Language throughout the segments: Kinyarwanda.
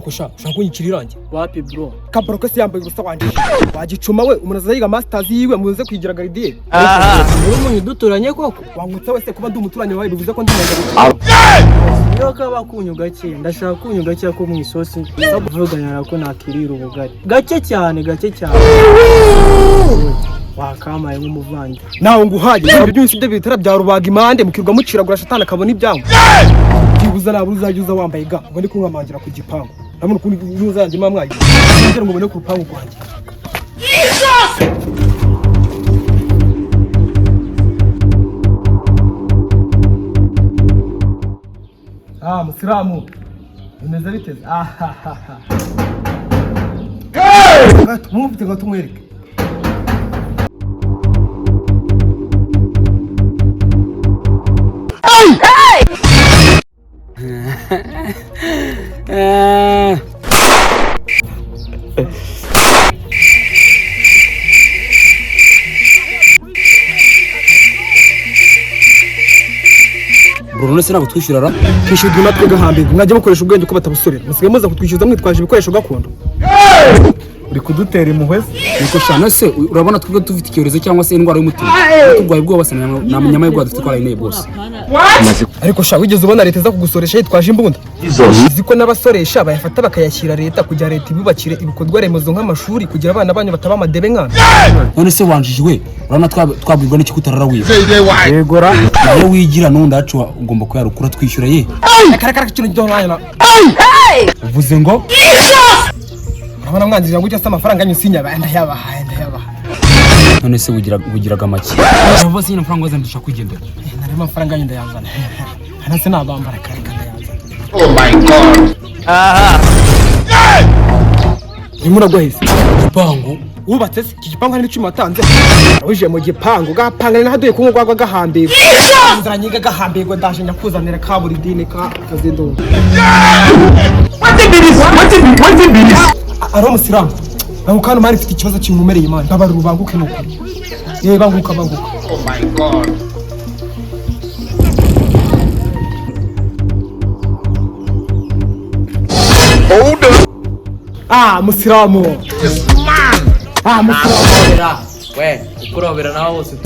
Ariko sha, ushaka kunyicira irangi? Wapi, bro. Kabaro se yambaye ubusa, wanjye wagicuma we. Umuntu aza yiga masters yiwe, muze kwigira gardien. Uri umuntu duturanye koko? Wankutse wese, kuba ndi umuturanyi wawe bivuze ko ndi umuntu? Niyo kaba kunyu gake, ndashaka kunyu gake ko mu isosi kuvugana ko nakirira ubugari gake cyane, gake cyane, wakamaye nk'umuvandi. Nawe nguhaye ibyo byose, ibyo bitara bya rubaga impande mukirwa muciragura, shatani akabona ibyango. Byibuze nabura uzajya uza wambaye ga ngo ndi kunkamangira ku gipangu. Ndabona ukuntu uzajya mwa mwayi kugira ngo ubone ku rupangu rwanjye. Ah, musilamu, bimeze biteze? Ahahaha, mufite ngo tumwereke. Bro, none se ntabwo twishyura ra? Kwishyurwa natwe gahambirwa? Mwajya mukoresha ubwenge uko batabusorera. Musigaye muza kutwishyuza mwitwaje ibikoresho gakondo. Uri kudutera impuhwe se? Niko sha, none se urabona twebwe dufite icyorezo cyangwa se indwara y'umutima? Turwaye ubwoba se? Nta munyama y'ubwoba dufite, twarayineye bwose. Ariko sha, wigeze ubona leta iza kugusoresha yitwaje imbunda? Uzi ko n'abasoresha bayafata bakayashyira leta kugira leta ibubakire ibikorwa remezo nk'amashuri, kugira abana banyu bataba amadebe nkana? None se wanjije we, urabona twabwirwa n'iki kutarara wiba? Yego ra. Iyo wigira n'undi wacu ugomba kuyarukura, twishyura ye. Akarakara kino gito nkanya. Uvuze ngo? Urabona mwanzira ngo se amafaranga yanyu sinyabaye, ndayabahaye, ndayabaha. None se wugiraga make bose nyine, amafaranga wazana dushaka kwigendera. Narimo amafaranga yanyu ndayazana hano, se nabambara kareka, ndayazana. Urimo uragwa hese? Igipangu. Wubatse se iki gipangu? Hari n'icuma watanze? Winjiye mu gipangu gapangana nahaduye kunywa urwagwa gahambirwa, inzara nyiga gahambirwa. Ndaje nyakuzanira kaburi dini ka kazindunga ari umusilamu. Banguka hano mari, mfite ikibazo kinkomereye mani, mbabarira ubanguke nukuri. Yewe, banguka, banguka. Ah, musilamu, ah, musilamu. We ukurobera nawe bose.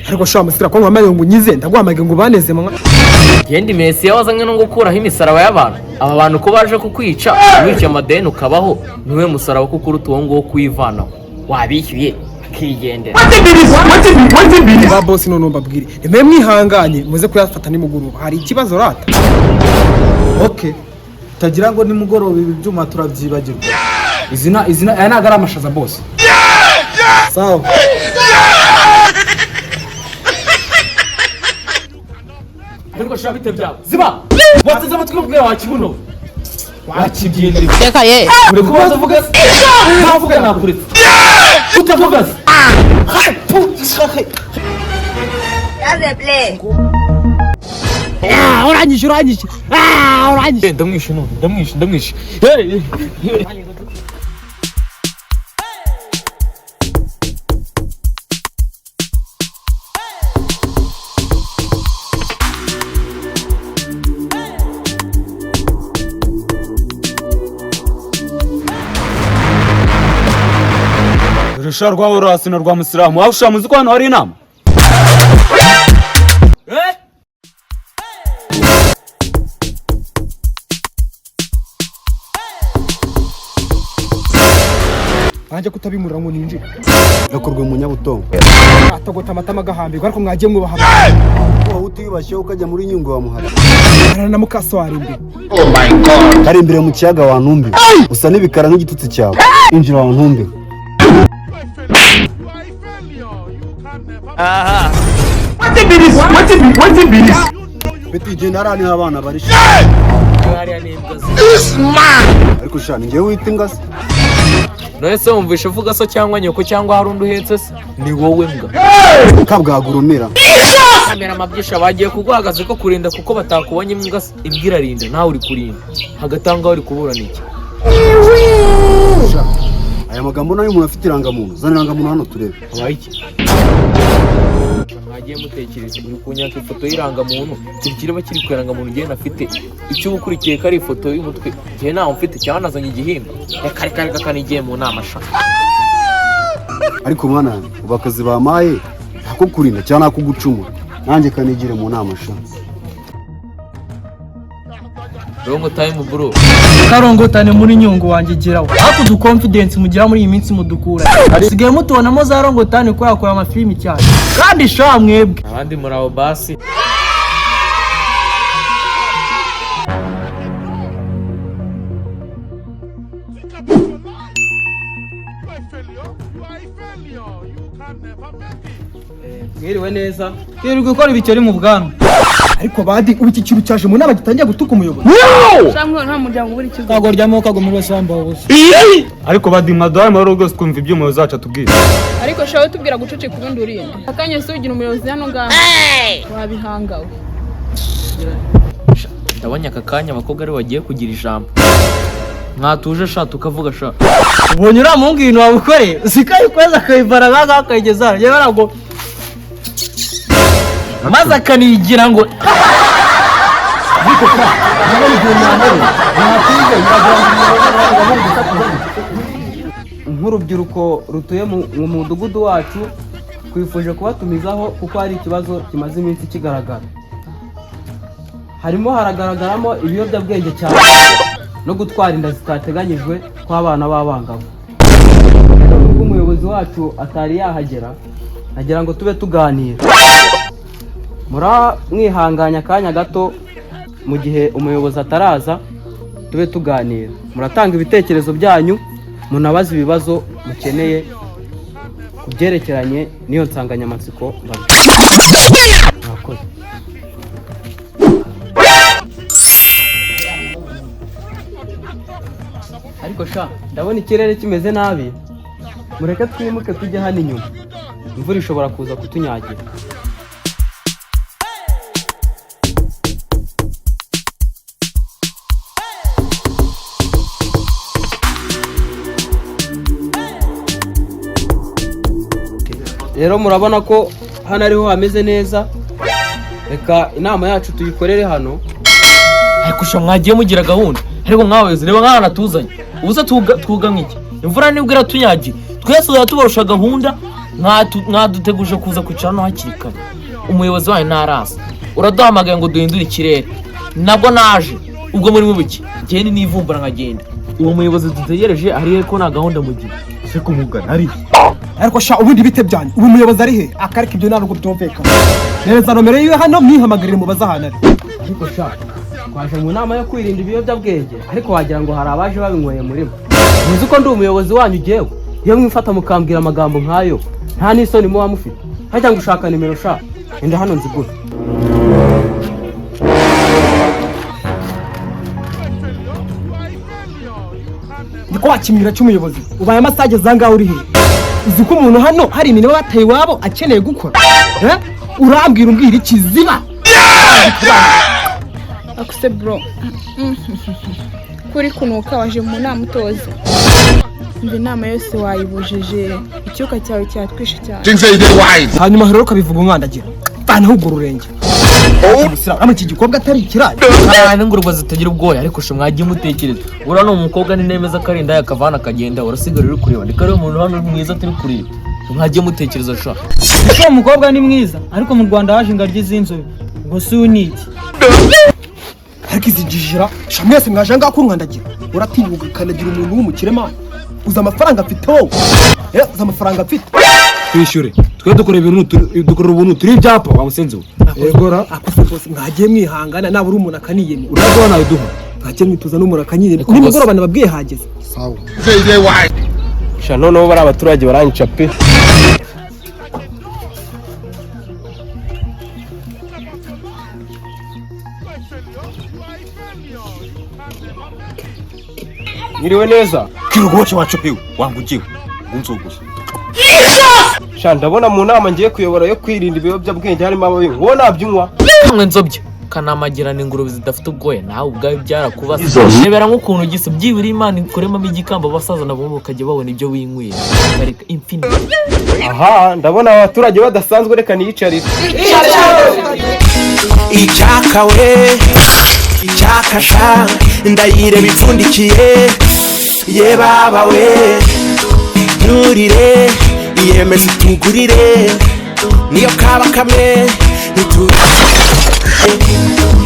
Ariko sha musira, ko nkwambaye ngo unyize, ndaguhamagaye ngo ubaneze mwa. Genda Mesiya wazanywe no gukuraho imisaraba y'abantu. Aba bantu ko baje kukwica, wica amadeni ukabaho, niwe musaraba kuko uruta uwo nguwo kuwivanaho wabishyuye akigendera. Ba bosi, none mbabwire, nimwe mwihanganye muze kuyafata nimugoroba. Hari ikibazo rata? Okay, utagira ngo nimugoroba ibi byuma turabyibagirwa. Izina, izina, aya ntabwo ari amashaza bose. Sawa. Ariko shira bite byawe, ziba wateze amatwi kubwira wa kibuno wakibyindira. Reka ye. Uri kubaza uvuga se? Ntavuga nakuretse utavuga se? Ah, uranyishe, uranyishe, ah, uranyishe. Ndamwishe none, ndamwishe, ndamwishe. Urusha rwawe rurasina rwa musilamu waba ushaka, muzi ko hano hari inama? Nanjye kutabimurira ngo ninjire. Gakorwa mu nyabutongo. Atagota amatama agahambirwa. Ariko mwagiye mwubaha? Wowe utiyubashye ukajya muri Nyungwe wamuhara. Arana na mukaso wari imbere. Kari imbere mu kiyaga wa ntumbi, usa n'ibikara nk'igitutsi cyawe. Injira wa ntumbi. Peti, genda hariya niho abana bari sha. Ariko sha, ni njyewe wita imbwa se? None se wumvishe uvuga so cyangwa nyoko cyangwa hari undi uhetse se? Ni wowe mbwa. Kabwagurumira. Kamera amabyisha bagiye kuguha akazi ko kurinda kuko batakubonye imbwa se. Imbwa irarinda, nawe uri kurinda, hagati aho ngaho uri kuburana iki? Aya magambo nayo umuntu afite irangamuntu? Zana irangamuntu hano turebe. Habaye iki? Mwagiye mutekereza, uri kunyaka ifoto y'irangamuntu, ikintu kiraba kiri ku irangamuntu njyewe nafite icyo uba ukurikiye ko ari ifoto y'umutwe, njyewe ntawe mfite cyangwa nazanye igihimba. Reka reka reka, kanigiye mu nama sha. Ariko mwana wanjye, ubu akazi bamaye ntako kurinda cyangwa nako gucumura, nanjye kanigire mu nama sha. Long time, bro. Karongotane muri nyungu wanjye geraho ariko udu confidence mugira muri iyi minsi mudukura, sigaye mutubonamo za rongotane ko yakora amafilimi cyane kandi sha mwebwe. Abandi muri abo basi. Mwiriwe neza. Yirirwa ikora ibikeri mu bwanwa. Ariko badi, ubu iki kintu cyaje mu nama gitangiye gutuka umuyobozi. Shamwe, nta muryango ubura ikigo. Ntabwo ryamo kagoma wese wambaye ubusa. Ariko badi, mwaduhaye amahoro rwose, twumva ibyo umuyobozi wacu atubwira. Ariko shawe, tubwira guceceka ubundi urinde akanya se ugira umuyobozi hano ngaha wabihangawe. Ndabonye aka kanya abakobwa aribo bagiye kugira ijambo. Mwatuje sha, tukavuga sha. Ubonye uriya muhungu ibintu wabukoreye, usikayikweza akayivara ngaha akayigeza hano, yewe ntabwo Maze akanigira ngo Nk'urubyiruko rutuye mu mudugudu wacu, twifuje kubatumizaho kuko hari ikibazo kimaze iminsi kigaragara. Harimo haragaragaramo ibiyobyabwenge cyane no gutwara inda zitateganyijwe kw'abana b'abangavu. Nubwo umuyobozi wacu atari yahagera, nagira ngo tube tuganira, muramwihanganya akanya gato mu gihe umuyobozi ataraza, tube tuganira. Muratanga ibitekerezo byanyu, munabaze ibibazo mukeneye ku byerekeranye n'iyo nsanganyamatsiko mbabwira. Murakoze. Ariko sha, ndabona ikirere kimeze nabi, mureke twimuke tujye hano inyuma, imvura ishobora kuza kutunyagira. Rero murabona ko hano ariho hameze neza, reka inama yacu tuyikorere hano. Ariko sha, mwagiye mugira gahunda. Ariko mwabayobozi, reba nk'ahantu atuzanye ubusa twugamye iki? Imvura nibwo iratunyagira. Twese tuzajya tubarusha gahunda. Mwaduteguje kuza kwicara hano hakiri kare, umuyobozi wanyu ntaraza, uraduhamagaye ngo duhindure ikirere, nabwo naje. Ubwo muri mu biki? Ngende nivumbura nkagenda. Uwo muyobozi dutegereje arihe ko nta gahunda mugira? Ese kumugana ari Ariko sha, ubundi bite byanyu? Ubu umuyobozi ari he? Akareka ibyo ntabwo byumvikana neza. Nomero yiwe hano, mwihamagarire mubaze ahantu ari. Ariko sha, twaje mu nama yo kwirinda ibiyobyabwenge, ariko wagira ngo hari abaje babinyweye muri mwe. Muzi ko ndi umuyobozi wanyu jyewe? Iyo mwifata mukambwira amagambo nk'ayo, nta n'isoni muba mufite? Hajya ngo ushaka nimero sha, enda hano nzigure. Niko wakimwira cy'umuyobozi ubaye amasaha ageze aha ngaha uri he? Uzi ko umuntu hano hari imirimo bateye iwabo akeneye gukora? Eh? Urambwira umbwira ikiziba. Akuse bro, kuri kunuka waje mu nama utoza, umva inama yose wayibujije, icyuka cyawe cyatwishe cyane. Hanyuma rero ukabivuga umwandagira vanaho urwo rurenge. Urabona iki gikorwa atari ikirayi? Cyane ngo urwo zitagira ubwoya. Ariko sha, mwagiye mutekereza, uriya ni umukobwa ni nemeza ko ari indaya akava hano akagenda, urasigara uri kureba ndiko ariwe muntu hano mwiza turi kureba. Mwagiye mutekereza sha. Ese uwo mukobwa ni mwiza, ariko mu Rwanda haje ingaryi z'inzobe, ubwo si uyu ni iki? Ariko izi jijira sha, mwese mwaje ngaha kunkandagira. Uratinya ugakandagira umuntu w'umukire mani? Uzi amafaranga afite wowe? Eh, uzi amafaranga afite? Twishyure twe, dukora ibintu dukorera ubuntu, turi ibyapa wa musenzi we. Yegora. Akose rwose, mwagiye mwihangana, nabura umuntu akaniyemera. Uraduha nawe duha. Mwagiye mwituza n'umuntu akanyiyemera. Ariko Nimugoroba nababwiye hageze. Sha, noneho bari abaturage baranyica pe. Mwiriwe neza. Kirugoce wacu pewe wangugiwe unzoguye. Sha, ndabona mu nama ngiye kuyobora yo kwirinda ibiyobyabwenge harimo ababinywa, wowe nabyunywa? Kamwe nzobya. Ukanamagirana ingurube zidafite ubwoya, nawe ubwawe byarakubasa. Rebera nk'ukuntu gisa, byibura Imana ikuremamo igikamba, abasaza nabo bakajya babona ibyo winywera. Kareka infinite. Aha ndabona abaturage badasanzwe, reka niyicarire. Icyaka we, icyaka sha, ndayireba ipfundikiye. Ye baba we, nturire, iyemeze utugurire, niyo kaba kamwe ntitu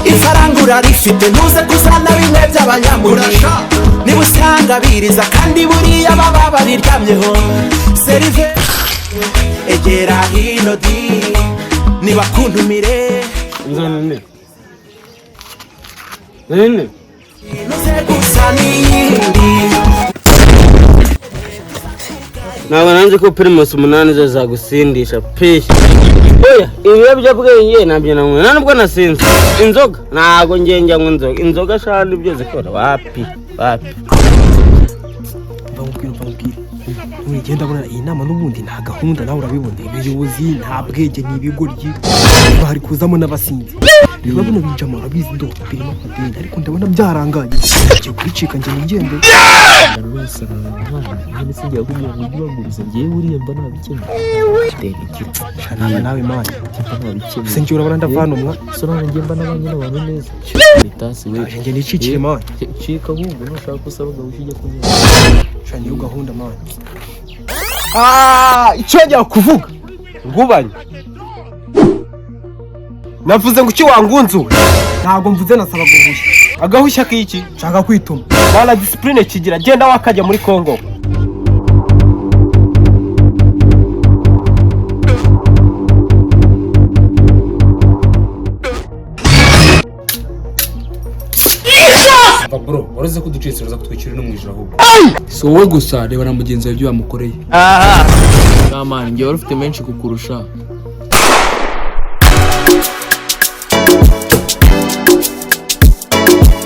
ifaranga urarifite, ntuze kuzana bimwe by'abanyamurasha. Niba usanga biriza kandi buriya baba babiryamyeho. Serive, egera hino di, niba kuntumire. Nzanane nene. Ntuze gusa n'iyindi. Ntabwo nanze ko Primus 8 zo zagusindisha pe. Oya, ibiyobyabwenge ntabyo nanywa, nta nubwo nasinze inzoga, ntabwo ngiye njya nywa inzoga. Inzoga shana ibyo zikora wapi wapi. Mva nkubwire, none ndabona iyi nama n'ubundi nta gahunda, nawe urabibona. Ubuyobozi nta bwenge, ni ibigoryi, bari kuzamo n'abasinzi. Rero bino bijama urabizi ndo birimo amadeni, ariko ndabona byarangaye, ngiye kubicika njye nigende. Nyine sinjya kugira ngo ujye ubaguriza, ngewe buriya mba nabikemuye. Tera igira. Shanaba nawe mani. Mba nabikemuye. Se njye urabona ndavana umwa. So none njye mba nabanye n'abantu neza. Itasi we. Njye nicikire mani. Cika ahubwo nushaka usaba gahushya ujya kunywa. Sha niyo gahunda mani. Ah, icyo njya kuvuga ngubanye. Navuze ngo iki wangunzu? Ntabwo mvuze, nasaba guhushya. Agahushya k'iki? Nshaka kwituma. Bana discipline kigira, genda wakajya muri Kongo. Bro, waruze ko uducitse, uraza kutwicira no mu ijoro ahubwo. Si wowe gusa, reba na mugenzi wawe ibyo bamukoreye. Kamana, njye wari ufite menshi kukurusha.